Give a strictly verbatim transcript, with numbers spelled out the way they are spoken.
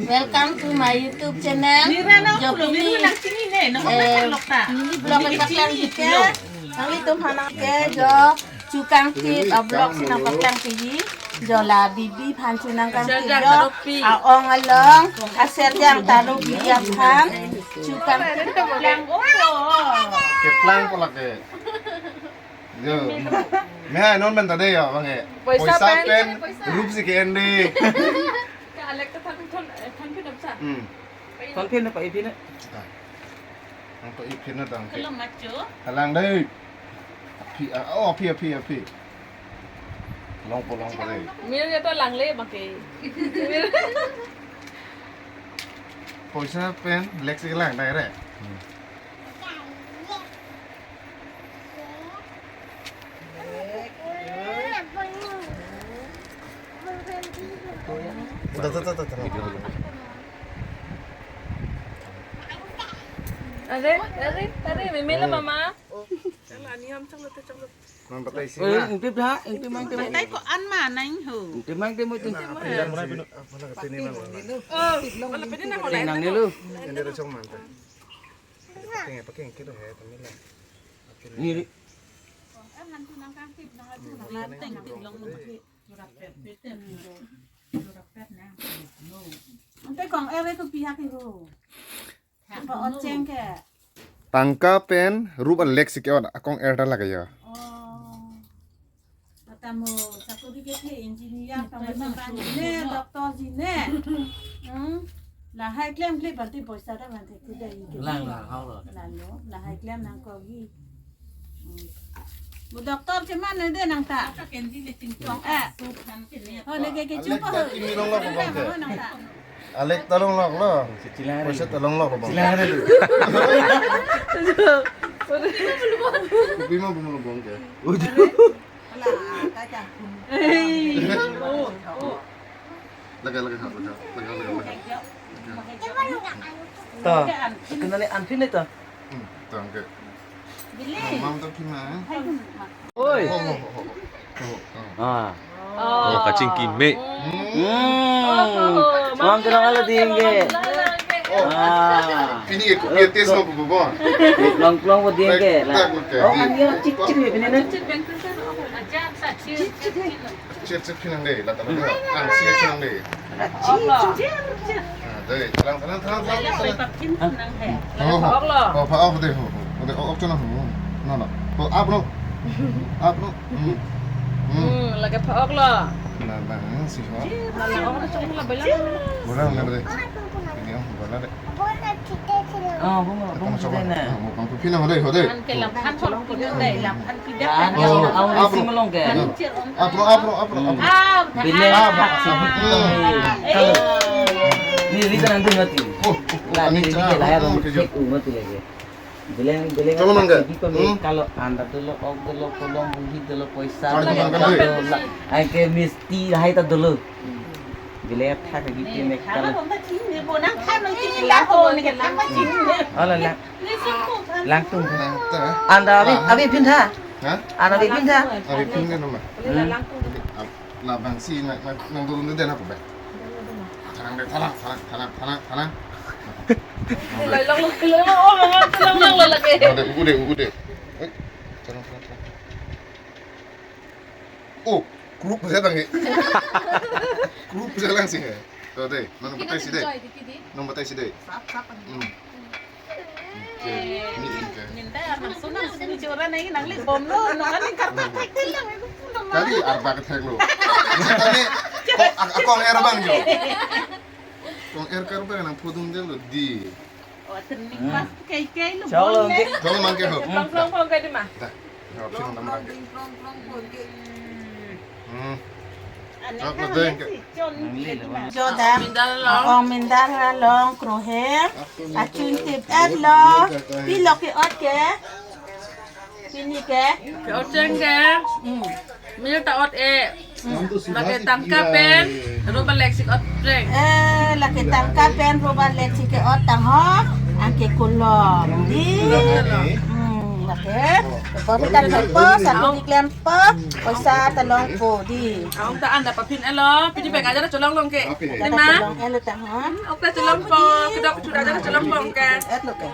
Welcome to my YouTube channel. Mira na Jo ulo, Pini. Mira na sini ne, na Eh, mama lokta. Mini vlog Mini patang sini kita. Ulo. Nanglitum aphan ke jo chukang tip a vlog si nangpatang ke ji. Jo la bibi aphan chunang kang tip jo. Aserjang tarupi. A-ong along. Aserjang tarupi aphan. Chukang tip. Keplang kolak ke. Jo. Mehai non pen ta de jo bang ke. Poisa Poisa pen. Pen rup si ke-en de. Ka alek ta than than, eh, than pin apsa. Hmm. Than pin apa ipin? Nang to ipin na dang. Kalau macho. Alang dei. Aphi, ah, oh, aphi, aphi, aphi. Longpo, longpo dei. Mir ya to lang le bang ke. Poisa pen lek si lang dei re. Hmm. Are, are, are, meme lo mama. Chalo, ani ham chalo, te chalo. Man batai si Oi, na. Ingpip ha, ingpip mang temo. Batai ko-an ma nang ho. Ingpip mang temo tu. Apa nak sini na? Oh, wala pwede na ko. Nang ni lo. Hindi na chong man ta. Paking, paking kilo he, kami la. Ni ri. Ante kong-er ke pi ha ke ho. Apa ocheng ke? Tangka pen rup alek si ke-ot, akong-er ta lake jo. Oh. Atamo sakuri kethe engineer, professor ji ne, doctor ji ne. Hmm. Lahai klemkle bhante poisa ta bhante kuda ini. Lang, lang, hau lo. Lalo, lahai klem nangkok ji. Hmm. Bu doctor cheman ne de nang ta. Kong, eh. Oh, leke ke chumpa ho. Alek ta kimi long lo, bang ke. Nang ta. Alek ta long lo lo. Chilari. Poisa ta long lo lo bang. Chilari lo. Kopi ma bumlo bang ke. Uju. Ala, ta ta. Hey. Oh, oh. Laga, laga, laga, laga, laga, laga. To, kenali anpin itu. Hmm, tangke. Bili. Mam to kima. Oi. Oh, oh, oh, oh, oh, oh. Ah. Oh, kachingki me. Hmm. Hmm. Mam kenal ala dingke. Oh. Ah. Pini ke kopi tes ho bu bu. Long long bu dingke. Baik, baik, baik. Oh, kan dia cik cik ya pini na. Cik cik. Chir chir phinang de, la ta la. Ang si phinang de. Ah, de, tharang, tharang, tharang, tharang, tharang. Oh, oh, oh, pha-ok de ho, ho. De, ok chona ho. No, no. Ho, ap no. Ap no. Hmm. Hmm. Hmm, lake pha-ok lo. Na, na, si ho. Na, na, ok chona la bela. Bola na bela. Ini ho, bola de. Oh, bunga, bunga. Tama chok. Sudai na. Ah, mo pang phi na ho de, ho de. An ke lam an chok phi na de, lam an phi de. Ya, an Oh, ang ap isi no. Melong ke. An chir om. Ap no, ap no, ap no, ap no. Hmm. Ah, Bileng ah, thak si ah, phi ah. Kalo. Eh. Ni ri kan antu mati. Oh, oh, oh, La ani ni cha, ri ke lahai oh, rong okay, fik jo. U mati lagi. Bileng, bileng Chalo thak mangga. Si phi ko ni Hmm. kalo anda dolo, ok dolo, kolong buhi dolo, poisa Chalo dolo, mangga. Dolo. Ai ke misti lahai ta dolo. Bilai athak lagi ke mek kalo. Ala lang. Langtung. Langta. Anda abi, abi phin tha. Ha? Anda abi phin tha. Abi phin kan nama? Hmm. Ab-, labang si nang, nang, nang turun tu dia apa, Bang? Tharang deh, tharang, tharang, tharang, tharang, tharang. Lai long, long, long, long, oh, mama, long, long, long, lagi. Oh, deh, udah, udah. Eh, tharang, tharang, tharang. Oh, group saya tanggi. Group saya lang si he. To dei, nang batai si dei. Nang batai si dei. Sap, sap, Hmm. Okay. Eh, Ni, okay. Minta anak sunang sini chora nai nang li bom lo, nang kali karta thek thek lang, itu pun nang Kali arba kethek lo. Kami, ko, ak-, akong er bang jo. Kong er kar bang nang phodum dei lo di. Oh, training Hmm. Pas kai kai lo Chalo, bol le. Chalo, mangke ho. Plong, plong, plong, kai di ma. Dah. Jawab sih, Plong, nang plong, mangke. Plong, plong, plong, kai. Hmm. Ane Chalo, kan deh, ane ke. Si chon Nang ni le, di ma. Bang. Jo dam. Mindar lo. Ong mindar along krohem. Achun tip et lo. Pilo ke-ot ke. Pini ke. Ke-ot cheng ke. Hmm. Mir ta ot e. Hmm. Lake tangka pen rup alek si ke-ot cheng. Eh, lake tangka pen rup alek si ke-ot tang ho. Anke kulom. Di. Hmm. Oke, po kita po, satu di klempo, poisa ta longpo di. Aung ta anda paphin elo, pidi beng aja cholong long ke. Kita cholong elo ta ha. Oke, cholong po, kedok sudah aja cholong po ke. Et lo ke.